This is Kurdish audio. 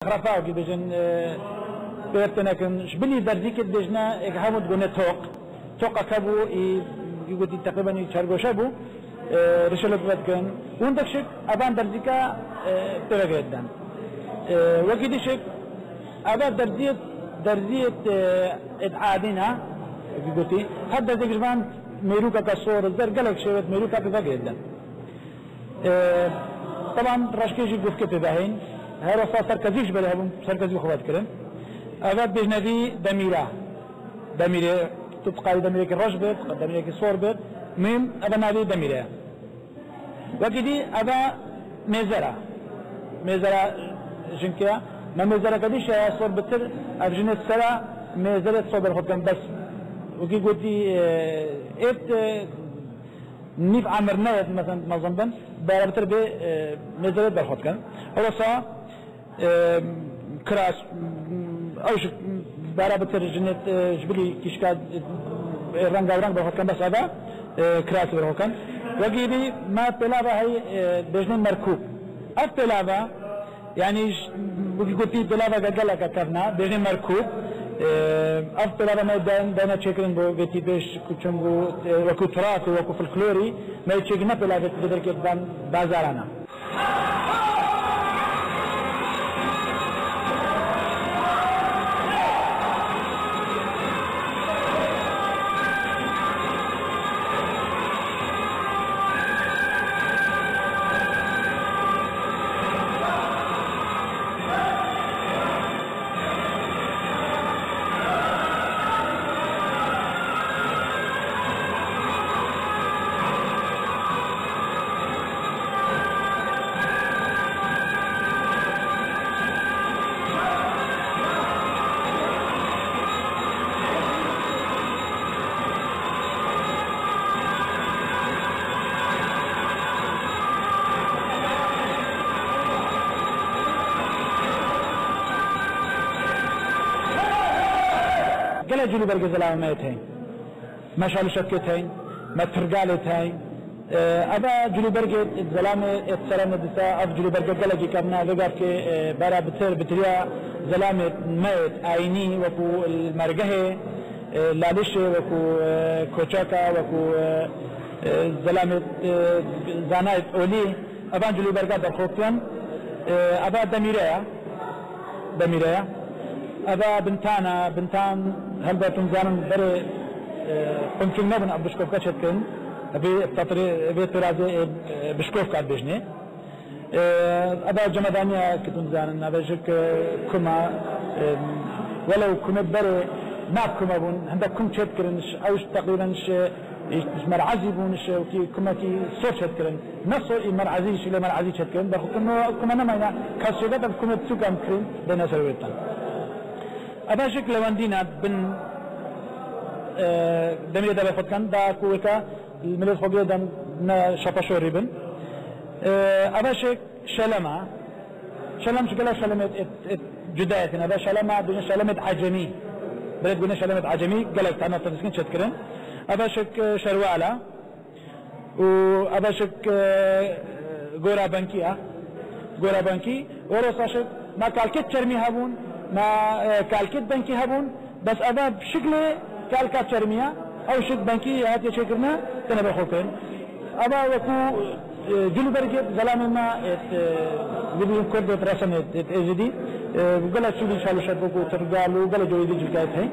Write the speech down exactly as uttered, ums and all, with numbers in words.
Xerafa wekî bêjin, e, pêwet tênekin. Ji bilî derzîkê dibêjine, êk hebû digotine toq. Toqeke bû, î, î gotî teqrîben î çergoşe bû. E, rişelek vedikin. Hûn dikşik, evan derzîka, e, pêvegê diden. E, wekî dişik, eva derziyet, derziyet, e, êd adî ne, wekî gotî. Her derzek ji van mêrûkeke sor, zer gelek şêwet mêrûka pêvegê diden. E, teban reşkê jî gufkê pê vehên. Her wesa serkezî ji berê hebûn, serkezî xwe vedikirin. Eve bêjnevî demîre. Demîrê, tu diqarî demîrekî reş bêt, demîrekî sor bêt. Muhîm, eve navê demîre ye. Wekî dî, eve mêzera. Mêzera jinke ye. Me mêzereke dî şeya sor bitir, ev jinê sera mêzerê sor berxwe dikin. Bes, wekî gotî, e, êt, e, nîv emir neyet, mesela, mezin bin, beraber bê, e, mêzerê berxwe dikin. Ewsa, e, kiras, ew ji beraber jinê, e, ji bilî kîşka, e, renga reng berxwe dikin, bes eve, e, kiras berxwe dikin. Wekî dî me pêlava hey, e, bêjnê merkûb. Ev pêlava, Yanî, j-, wekî gotî, pêlaveke geleke kevn e, bêjin merkûb. Ev pêlava me den-, dayne çêkirin bo vê tîpê, ji ku çim bû, e, wekû turas û wekû folklorî, me yê çêkirine pêlavê vê derkê dan bazaran e. Gelek cil û bergê zelamê me yê tên. Me şal û şepkê tên, me tirgalê tên. E, eve cil û bergê zelamê êt sere me dîsa, ev cil û bergê gelekî kevn e, vê gavkê, e, bera bitir, bitiriya zelamê me êt ayînî, wekû mergehê, e, lalişê, wekû, e, koçaka, wekû, e, e, zelamê, e, zanayê olî, evan cil û berga derxwe kirin. E, eva demîre ye. Demîre ye. Eva bintan e. Bintan, helbet hûn zanin berê, e, qunçûk nebûn, ev bişkofka çêdikirin. Vê tetirê, vê tirazê, e, e, bişkofka dibêjinê. E, eva cemedaniya ki hûn zanin, eva jik, e, kuma, e, welew kumê berê nav kuma bûn, hindek kum çêdikirin, ş-, ew ji teqrîben ji, ji merezî bûn, ji wekî kumekî sor çêdikirin. Ne sor î merezî, şîlê merezî çêdikirin. Berxwe kirin, no kuma nemayne, kes şêvet ev kumê biçûk em kirin, dêne ser wê tan. Eva jik lewendîna bin, e, demê de berxwe dikin, da ku wêka milêt xwe girêdan ne şapaşorî bin. E, eva jik şelema. Şelem ji gelek şelemê êt, êt, êt cuda ye têne. Eva şelema, dibêjin şelemê êt ecemî. Berê dibêjin şelemê êt ecemî, gelek tane tediskin çêdikirin. Eva jik, e, şerwala. Û eva jik, e, gora benkî ya. Gora benkî. Ewrosa jik, ma kalkêt çermî hebûn, ma, e, kalkêt benkî hebûn. Bes eva şiklê kalka çermî ya, ew şik benkî hatiye çêkirine, têne berxwe kirin. Eva wekû, e, cil û bergê zelamê me, êt, e, dibêjin Kurd êt resen êt, êt Êzidî, e, gelek çî dî şal û şerpik û tirgal û gelek corê dî cilkayê heye.